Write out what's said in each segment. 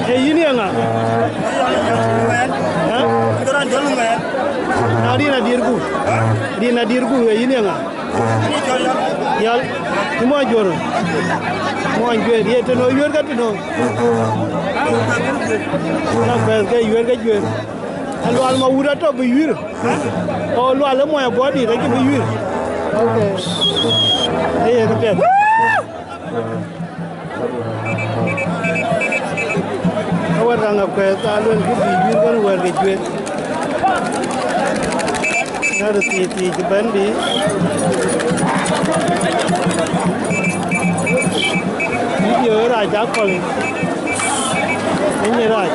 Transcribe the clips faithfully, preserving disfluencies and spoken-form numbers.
Ee yïn ye ŋa? Hä? Na rin adïrku. Rin adïrku, ee yïn ye ŋa? Yal, cï muɔny juɔ̈r. Muɔny juëër, ye tënou yuëër ke tënou? Na kuɛth ke yuëër ke juëër. Alual ma wut atɔ̈ bï yuëër. O Lual ë muɔny abɔ̈ dït acï bï yuëër. Ok. Ee ye ke piɛth. Ka wɛ̈t kaŋ akuɛth aa luel kë bï yuëër kën wɛ̈t ke juëc. Ŋäth thii thii cï bɛ̈n bï. Video ë rac akɔ̈l. Ë nyin rac.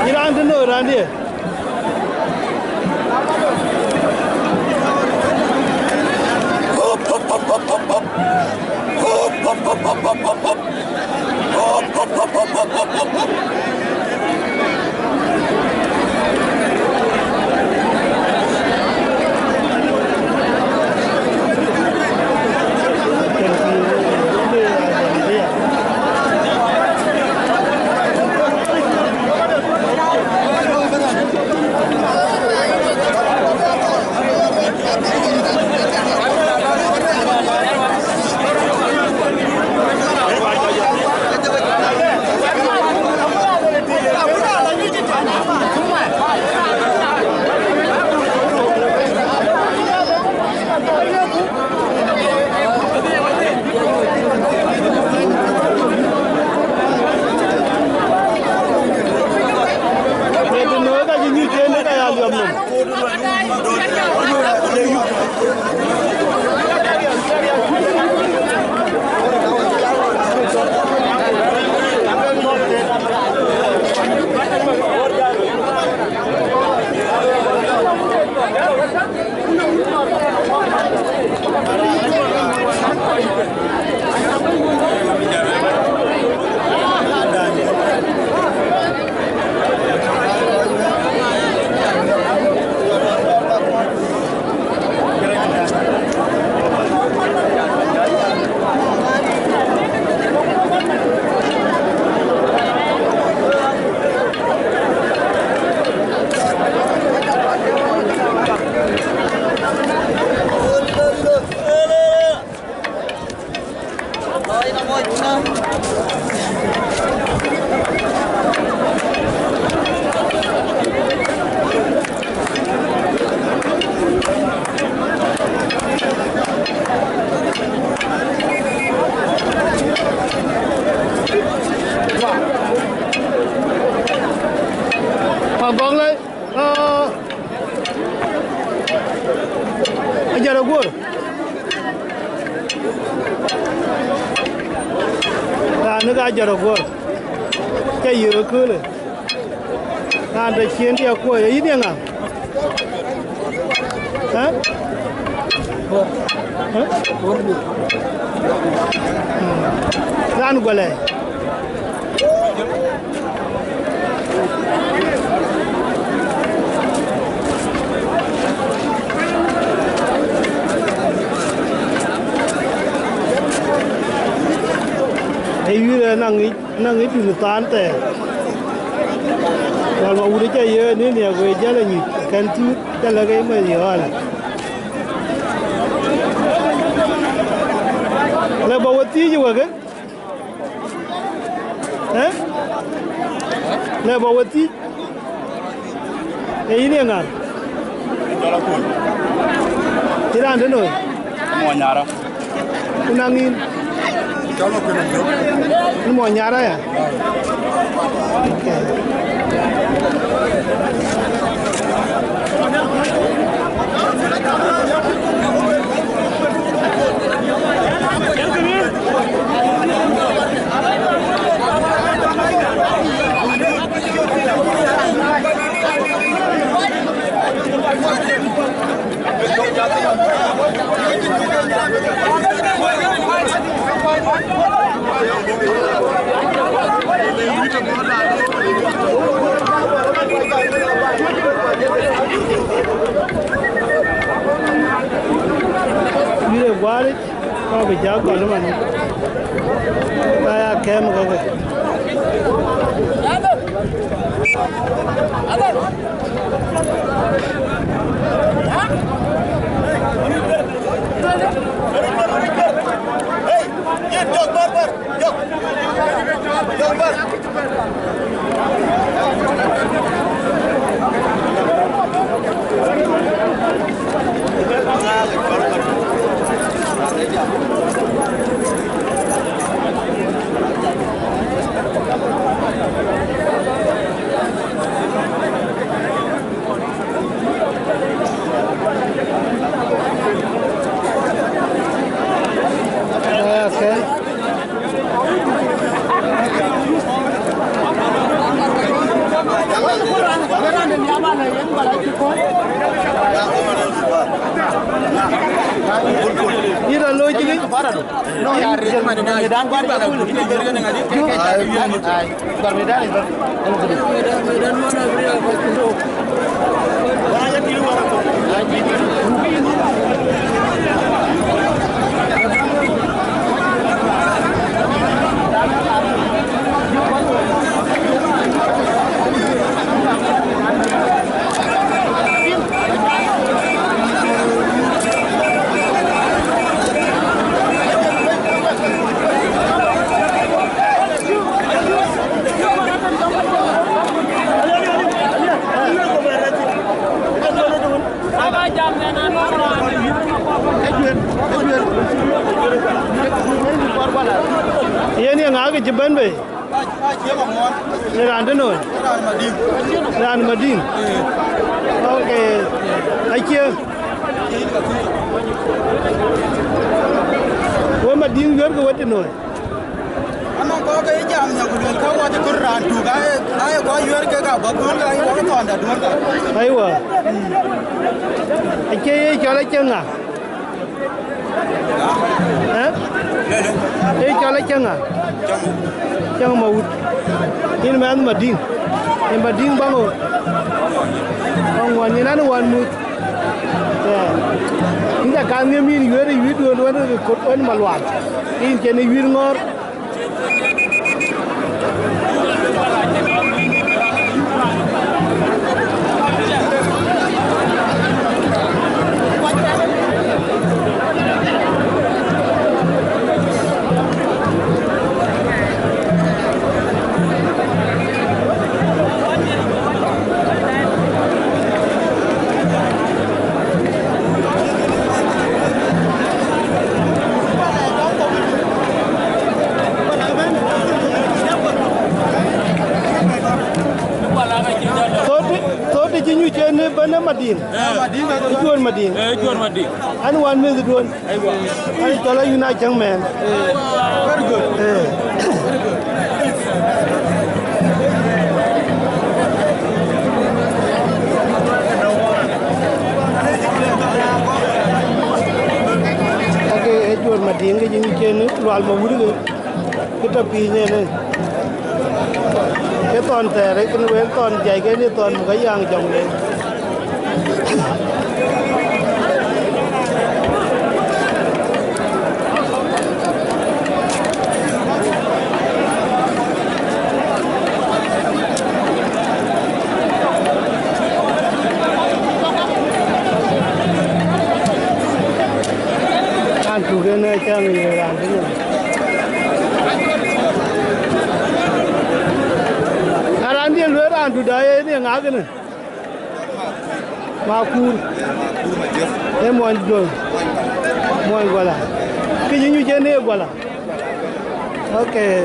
Yïn raan tënou, raan dië? Gɔŋ lɛ̈i, aa, Ajär Aguɔ̈r. Raan ë ka Ajär Aguɔ̈r. Ca yïk ëköölë. Raan tɔ̈ ciëën diɛ̈ kuɔɔc, ee yïn ye ŋa? Ë? Ë? Raan guɔ lɛ̈i. Ee yïn ë naŋ yic, naŋ yic dun thaan thɛɛr. Wal ma wut ë ca ye ni nhiɛk, ku ye jäl anyuc, kɛn thuut, ca lɛ̈k ë mɛ̈th yɔ̈ɔ̈l. Lɛ bä we thiëc wek, ë? Ë? Lɛ bä we thiëc. Ee yïn ye ŋa? Cɔl Akun. Cï raan tënou? Muɔnyara. Ku naŋ yïn? Cɔl Akun Jok. Yïn Muɔnyara ya? Okay. Yïn ë guaaric, ka bï cä gɔl ëmën. Ka ya kɛ̈m kɔ̈k. Okay. Yïn raan looi cï lïc? No, ya, medan kuat cï kul. Ai, ai, medan, medan. Yen ye ŋa kë cï bɛ̈n bei? Ë raan tënou? Raan Mading. Raan Mading. Eh. Okay. Acie. We Mading yuɛ̈r ke we tënou? Anɔŋ kɔc ke jam nhiäk ku luel ka wɔ cï kɔɔr raan tuk, aye, aye guɔ yuɛ̈r kek abɔ̈ kööl, aye wɔ ke thɔnda duɔ̈ɔ̈r ka. Aiwa. Acie ye cɔl acie ŋa? Ë? Ee cɔl acäŋ ŋa? Cäŋ Mawut. Yïn mɛnh Mading. Yïn Mading baŋ ɣo. Baŋ ŋuan yïn an wan muth. Ë. Yïn ca kan ŋiɛm yïn yuëër ë yuïïr duön wën ë kot wën Malual. Yïn cïn ë yuïïr ŋɔ̈ɔ̈r. Wën ë Madiŋ. Eh. Ë Juɔ̈r Madiŋ. Eh, Juɔ̈r Madiŋ. An wän mïth duɔ̈n. Aywa. An cɔl Ayun Acäŋ mɛɛn. Eh. Very good. Eh. Very good. Ake ë Juɔ̈r Madiŋ ke jïn cen Lual Mawut ke. Kë tɔ̈ piny ënë. Ke thɔn thɛɛr, ee kënë wek thɔn jai, ke ni thɔn muk ayaaŋ jɔŋ le. Raan tuk en ë cäŋ ye raan tënë. Na raan diën lueel raan tuk da ye ni ŋa kënë? Makur. Ee muɔny duɔ̈n. Muɔny Guala. Kë yï nyuc en ee Guala. Okay.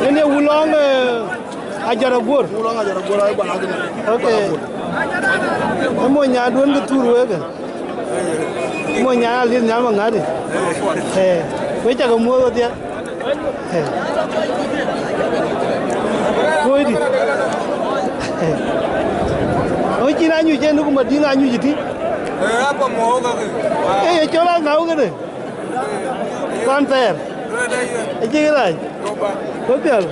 Yen ye wulɔŋ, eh, Ajar Aguor. Wulɔŋ Ajar Aguor, ai, Guala kënë. Okay. Ee muɔny nyan duɔ̈n kë thur wek. Mo nyan alith nyan ma ŋadi. Eh, we cak muoth dia. Eh. Koi di. Eh. O cin anyu je nuku Madiŋ anyu jiti. Eh, apa mo ga ke. Eh, chola ngau gede. Kan ter. Aje rai. Ko pial.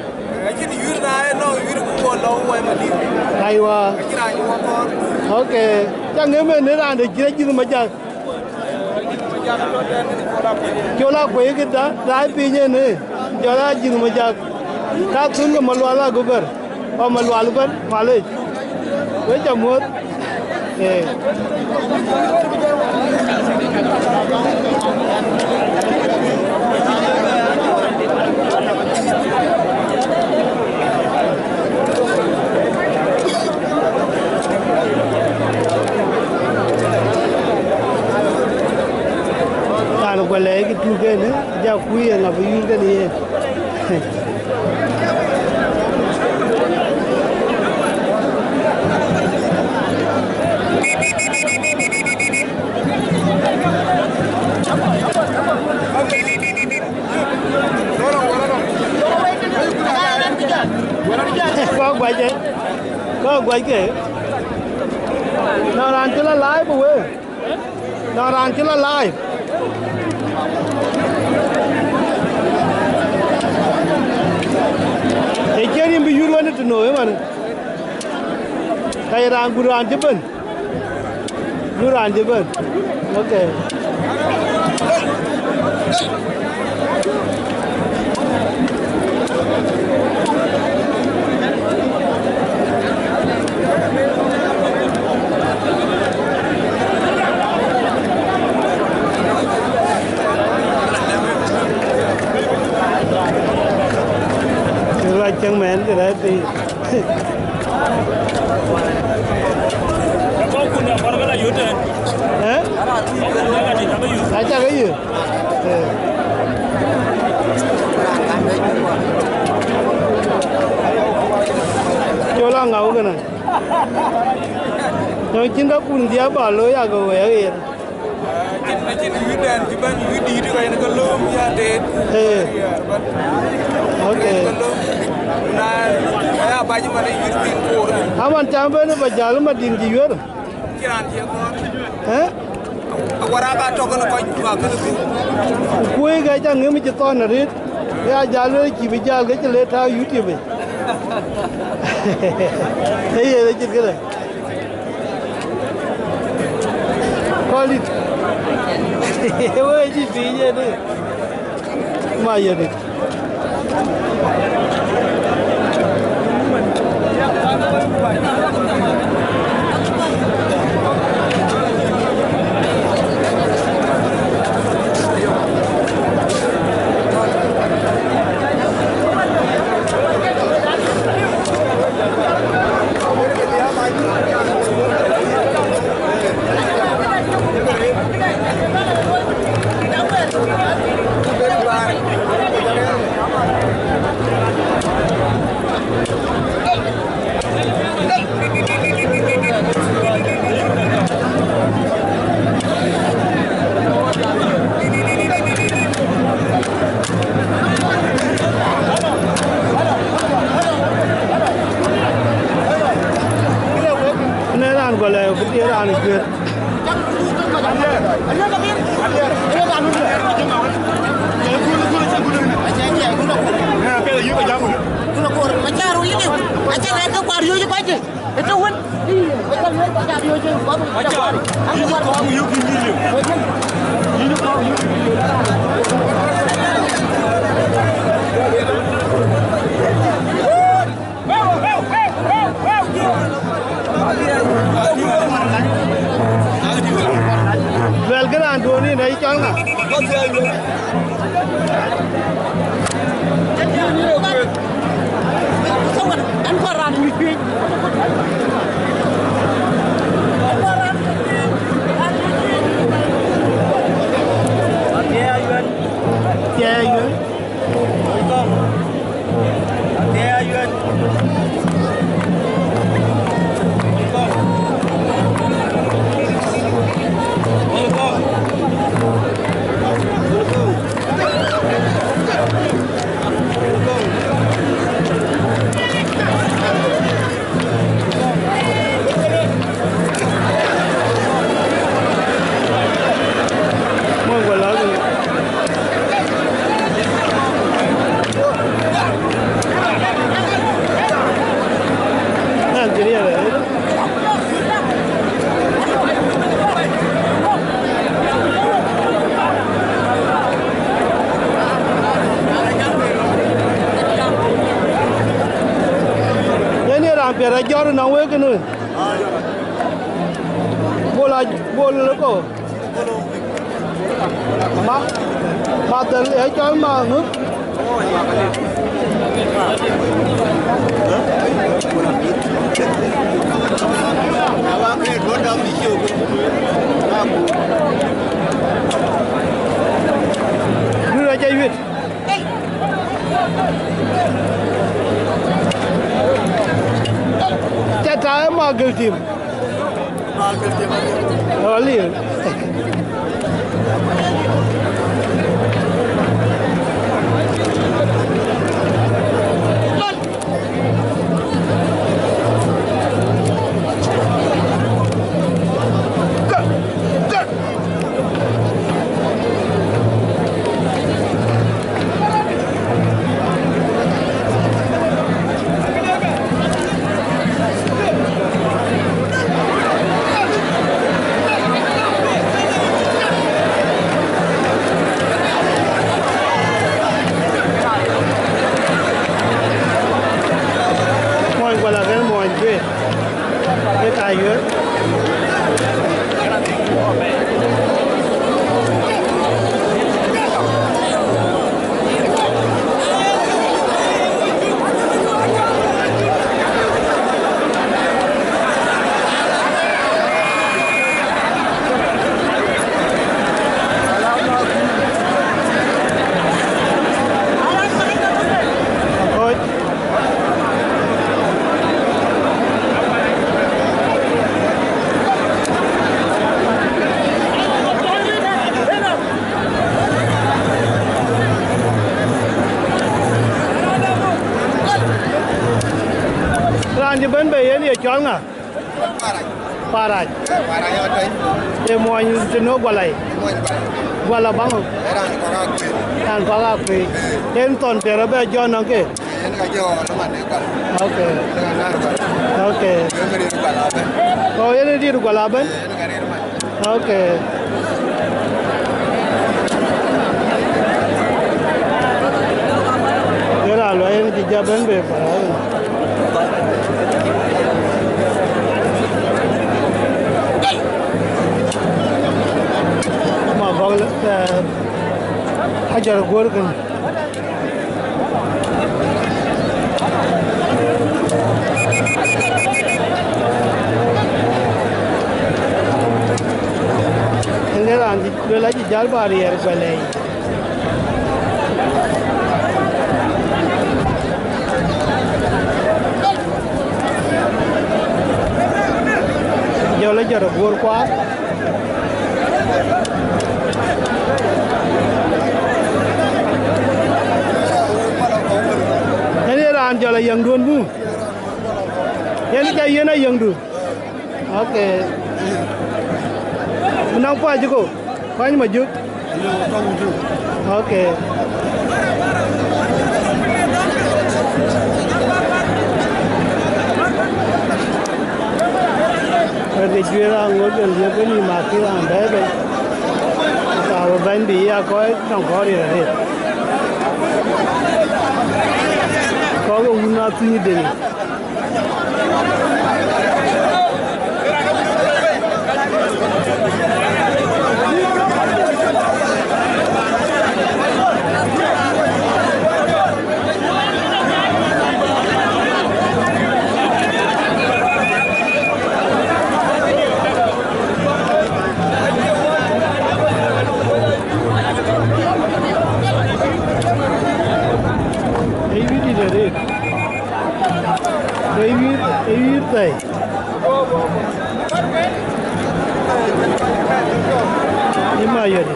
Acïn yur na ë nɔŋ yur ku wo lɔ wo Madiŋ. Aiwa. Acïn raan wo kɔɔr. Okay. Cak ŋe men ni raan de cï jïth ma jak. Col Akuei kë da, da piny ënë, jɔl a jïth ma jak. Ka thun ke Malual a guber. Ɔ Malual bɛ̈n, malec. We ca muɔ̈th. Eh. Raan guɔ lɛɛc kë tuk kënë, ja kuc ye ŋa bï yur kënë yen. Kɔ̈k guac ke, kɔ̈k guac ke. Nɔn raan cï la live away. Nɔn raan cï la live. Ee cïn rin bï yur wën ë tënou ëmën. Ka ye raan gut raan cï bɛ̈n. Gut raan cï bɛ̈n. Okay. Kë rac cäŋ mɛɛn kë rɛ̈ɛ̈r piny. Eh? Acä ke yï. Eh. Col aŋa wek ënɔn. Nɔŋ cïn ka kun dhiëëth ba looi, ya ke wëë aɣeer. Acïn, acïn yïdɛn cï bɛ̈n yï dïït ka yen ke lööm ya deet. Eh. Ya, bɛ̈n. Okay. Ke lööm. Na, ya bac man yï piny koor. Aman cam bɛ̈n ba jäl Madiŋ cï yuër. Cï raan cï kɔɔr. Eh? Awara ka tɔ̈ kën kɔc ba kën ku. Ku kuöi ka ca ŋëm cï thɔn arëët. Ya jäl wël cï bï jäl ke cï le tääu YouTube. Ee yen acït këdë. Kɔn dït. Wek acï piiny yen ë. Ma yen dït. Luɛlkë raan duɔ̈ɔ̈r nïn, ë cɔl ŋa? Yen ye raan piɛth ajɔ̈ɔ̈r ënɔŋ wek kënë. Bol a, bol ko. Ma, ma dhël ë cɔl ma ŋö? Dut acä yuet. Cä taai ma gël tim. Aliu. Muɔny Guala kën muɔny juëc. Ke ka yuëër. Raan cï bɛ̈n bei yen ye cɔl ŋa? Parac. Ee muɔny tënë Guala yic. Guala baŋ. Raan kɔ̈k akuëc. En thɔn piɛth abɛ jɔ nɔŋ ke. Ok. Ok. Oh, yen ë dït Guala bɛ̈n. Ok. Yen raan luɔi yen cï jɔ bɛ̈n bei para. Ma gɔl, eh, ajar guɔ̈r kën. Ënë raan cï luel acï jäl bä riɛɛr guɛlɛɛi. Jɔl ë jɔt ë guöör kuaar. Yen ye raan jɔl ayäŋduön bï. Yen ca yen ayäŋdu. Ok. Bï naŋ kuac jiko. Kuany Majuk. Ok. Wek ke juëër aŋot ke liep ke nïïm akï raan bɛ̈ɛ̈i bei, ka bï bɛ̈ny bï ya kɔc tɔŋ kɔɔr yen arëët. Kɔ̈k ë wun aa thuny ë deŋ. Ee wït dït arëët. Ee wït, ee wït thɛi. Ë ma yɔ̈t.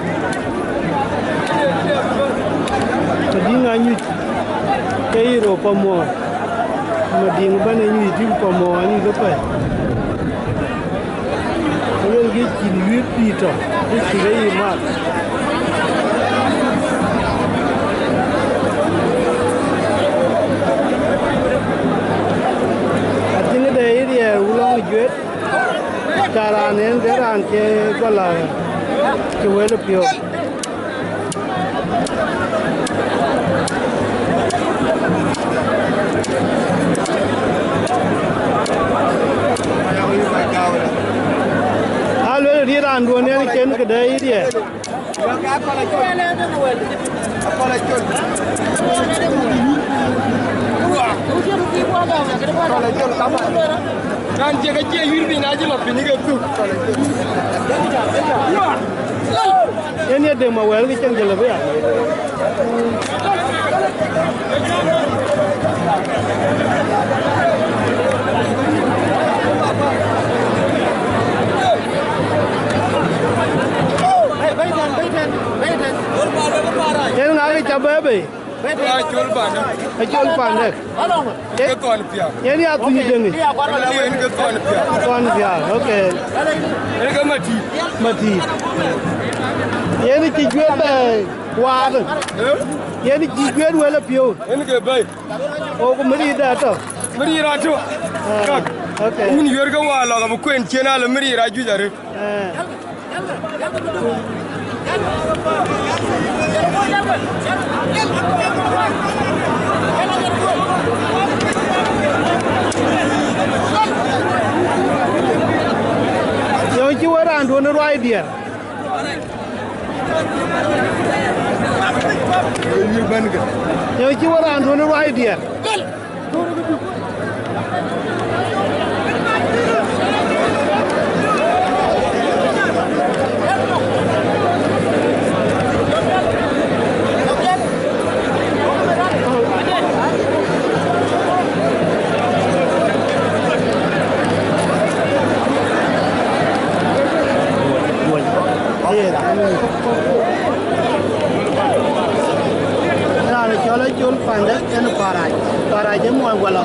Madiŋ anyuc ke yï rou pamuɔɔn. Madiŋ bɛ̈n anyuc tïŋ pamuɔɔn anyuc ke pɛ̈i. Luelkï cïn wït pïïr tɔ̈, bï cïn ë yï mat. Athiŋ de yï riɛɛr wulɔŋ juet. Ka raan en ke raan ke gɔl a ke wël piɔ̈u. A luel riɛɛr raan duɔ̈n en cen këdë yï riɛɛr. Kan cï ke cie yïr piny, acï lɔ piny ke thuk. Yen ye dem awɛl ke cieŋ jël abï ya. Yen ŋa ke ca bɛ̈ɛ̈i bei? Acol pandek. Ke thɔn piaak. Yen ya thuny deŋ. Yen ke thɔn piaak. Thɔn piaak, okay. Yen ke matit. Matit. Yen cï juet bɛ waak. Eh? Yen cï juet wël piɔ̈u. Yen ke bɛ̈i. O ku mïri da tɔ. Mïri ra tɔ. Ah, okay. Wun yuer ke wa lɔ ka bï kuen cien alë mïri ra juëc arëët. Eh. Yɔ̈ŋ cï wä raan duɔ̈n ruai diɛɛr. Yɔ̈ŋ cï wä raan duɔ̈n ruai diɛɛr. Raan cɔl Acol Pandek en Parac. Parac ë muɔny Guala.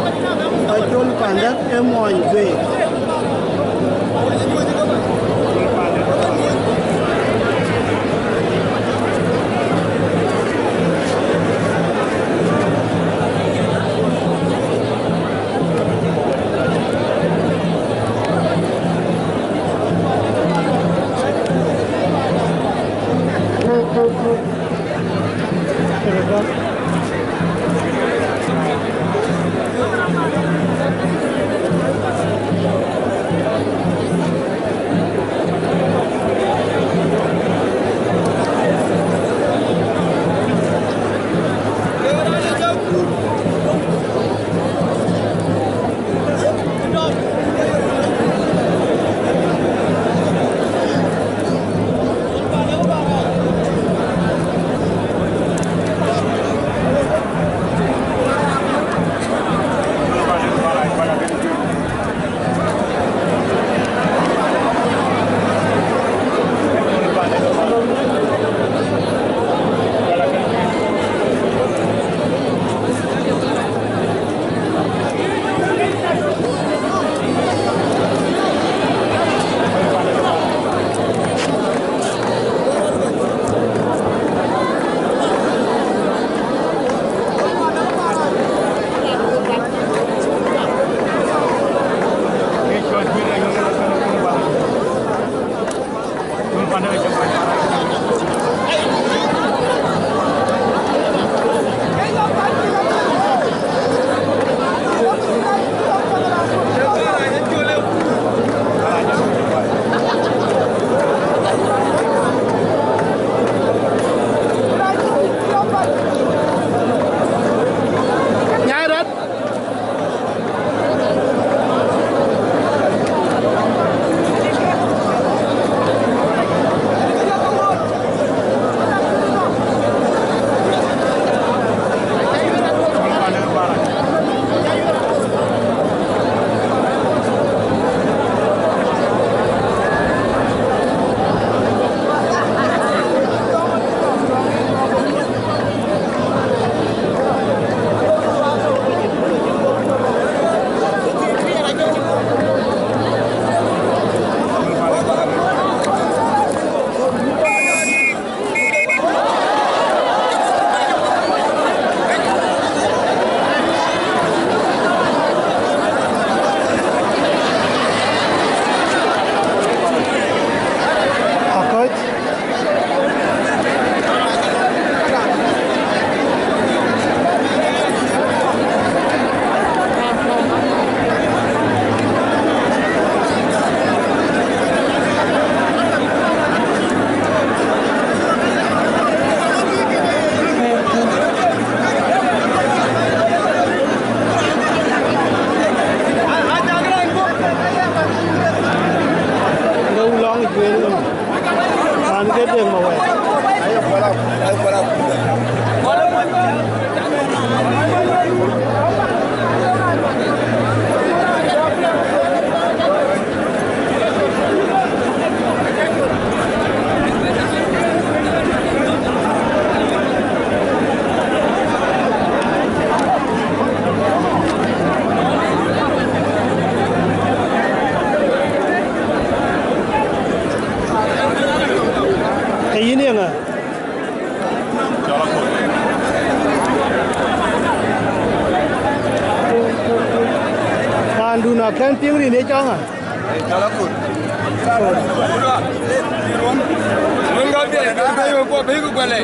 Acol Pandek ë muɔny Guëër. Dun akën piŋ rin ye cɔŋ a? Cɔl Akut. Wën ka bia, ka bia yo po, bia ku gole.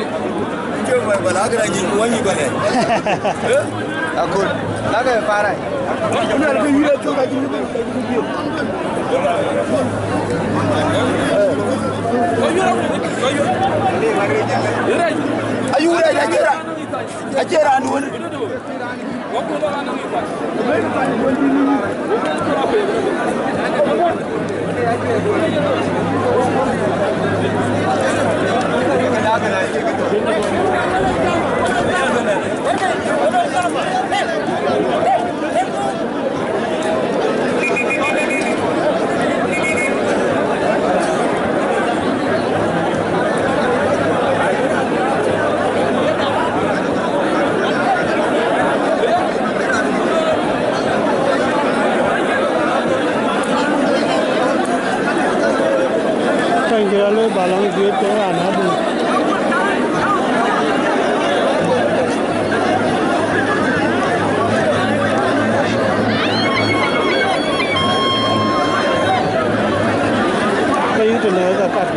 Cï wën gole, akëra nyi, wën nyi gole. Akut. Lake parai. Ayuure, acï raan, acï raan duön. Thank you, alo, balong juet ke raan adu. Ke yïk tënë ka kat.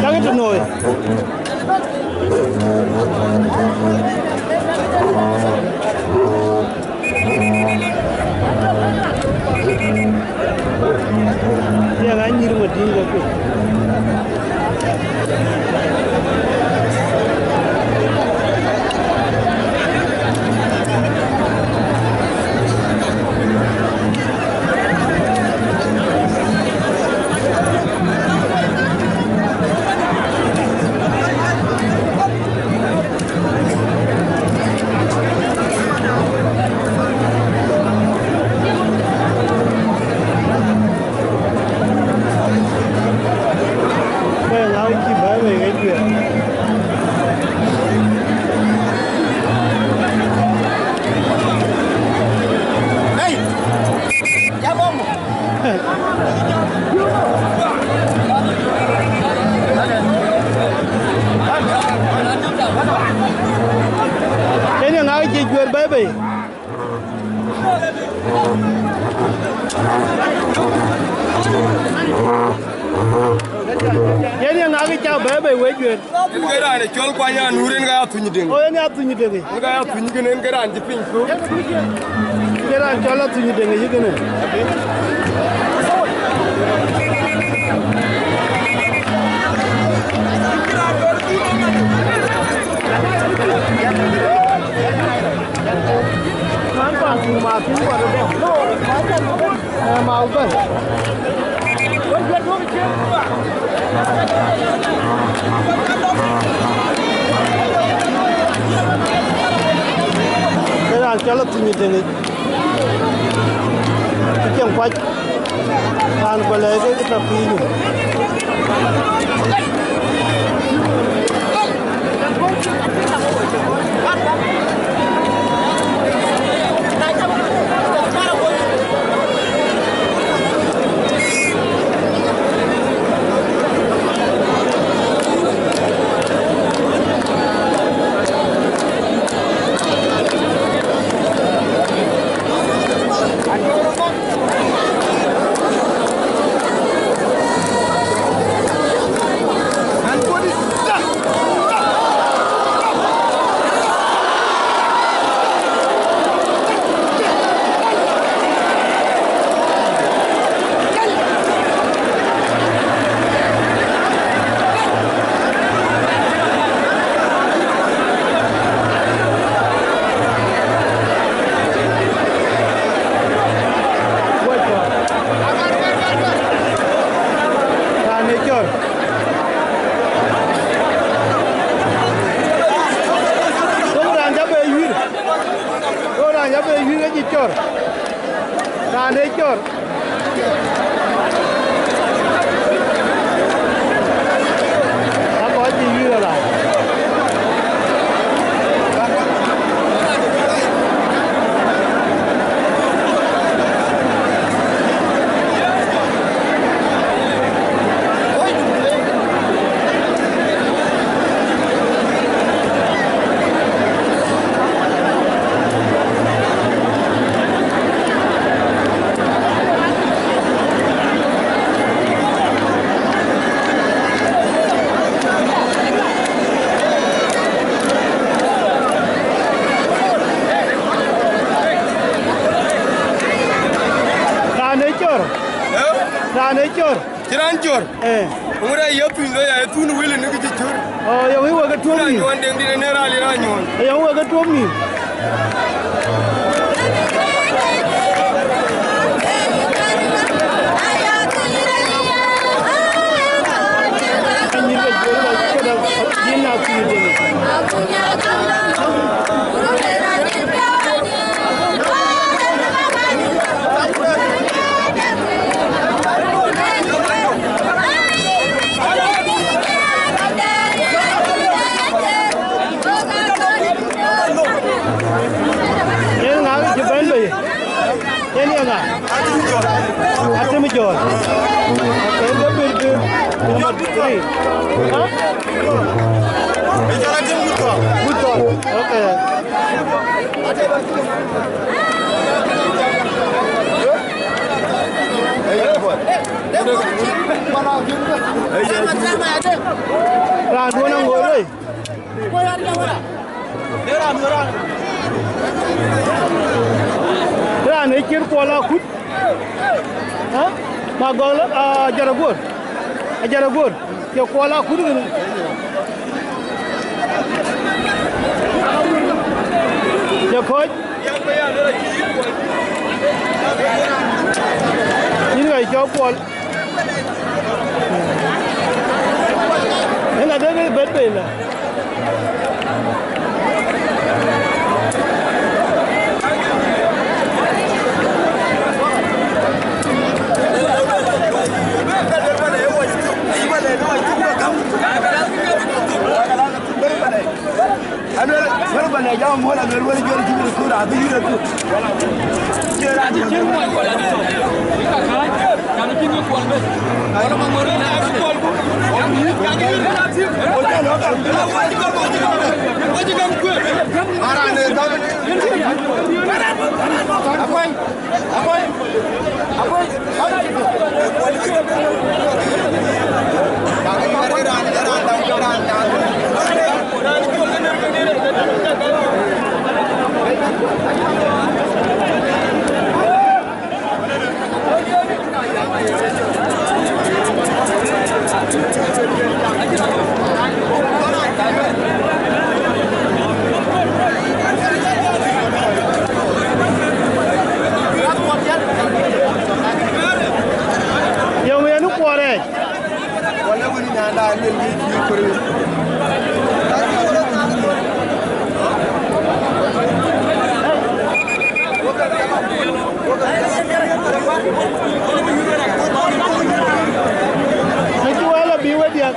Cak tënoi. Diɛŋ anyïr Madinga kuc. Ke ŋa cï bɛ̈ɛ̈i wei ke cuɛt? Hey! Ya bɔ̈ mu. Yen ye ŋa cï juëër bɛ̈ɛ̈i bei? Yen ye ŋa cï cak bɛ̈ɛ̈i bei wei juëër? Yen ke raan ë cɔl Kuany Anur, yen ke ya Thuny Deŋ. O, yen ya Thuny Deŋ. Yen ke ya Thuny Deŋ, yen ke raan cï piny thök. Ke raan cɔl Athuny Deŋ yï kënë. An, pa thur ma thur kɔn ëbɛ̈n. Ë, ma ëbɛ̈n. Ke raan cɔl Athuny Deŋ yic. Cï cieŋ kuac. Raan ku lɛ̈k ke tɔ piny. Raan ë cɔr. Raan cä be yuir. Raan cä be yuir ke cï cɔr. Raan ë cɔr. Akɔc cï yuir raan. Cɔr. Eh? Raan ë cɔr. Cï raan cɔr. Eh. Ŋuɔ̈t aye thun, lo ya, ye thun wël në kë cï cɔr. Oh, ye wël wek ke tuɔ̈m nïïm. Raan nyuɔɔn deŋ dït ënë raan, raan nyuɔɔn. Ye wël wek ke tuɔ̈m nïïm. Yen ŋa cï bɛ̈n bei? Yen ye ŋa? Atem Jɔl. Okay, the bill, bill number three. Huh? Good thought. Okay. Raan duɔ̈n aŋoot wei. Raan ë cït Kuɔl Akut. Ha? Ma gɔl, ah, Ajaraguɔ̈r. Ajaraguɔ̈r. Ke Kuɔl Akut kënë. Ke kɔc. Yïn ka cɔk Kuɔl. Ëŋa dek bɛ̈t bei la? Aluel, wala bana jam wala luel wala jol jibu kura bi yura tu. Aci cïn muɔny kɔl adï tɔ̈. Ika kääc, can cïn ke kuɔl bes. Wala ma ŋor ina ke kuɔl ku. Oje lo ka. Aci gam kuëë. Ara ne dam. Akwai. Akwai. Akwai. Yöŋ yen kuɔɔr ëë. Wala wën nyanda lel bï cï kërë. Acï wala bï we diäk.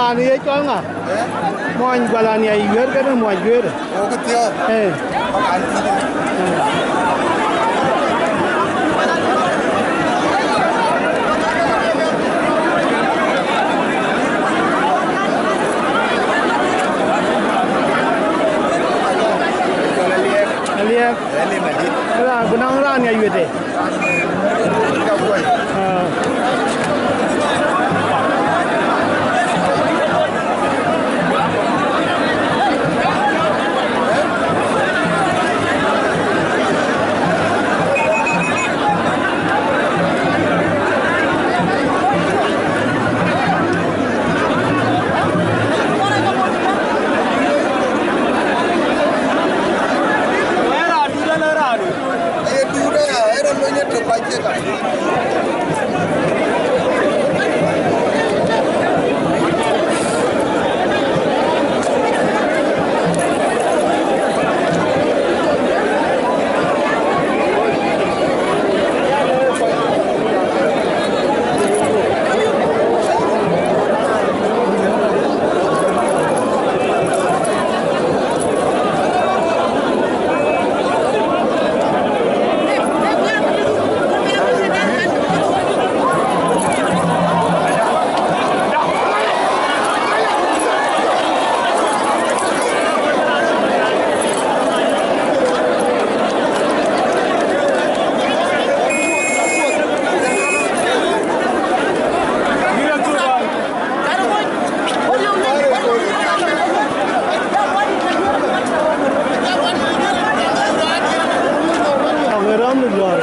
An ye cɔl ŋa? Eh? Muɔny Gualania Yuer kënë muɔny Yuer. Wo kë thiɔ̈k. Eh. Pakan thiɔ̈k. Aliɛp. Aliɛp. Aliɛp adït. Ra, ku nɔŋ raan ya Yuer de. Aye duut aya, era lony etök ka cie ka. Aŋë rɔ̈m në luɔɔr.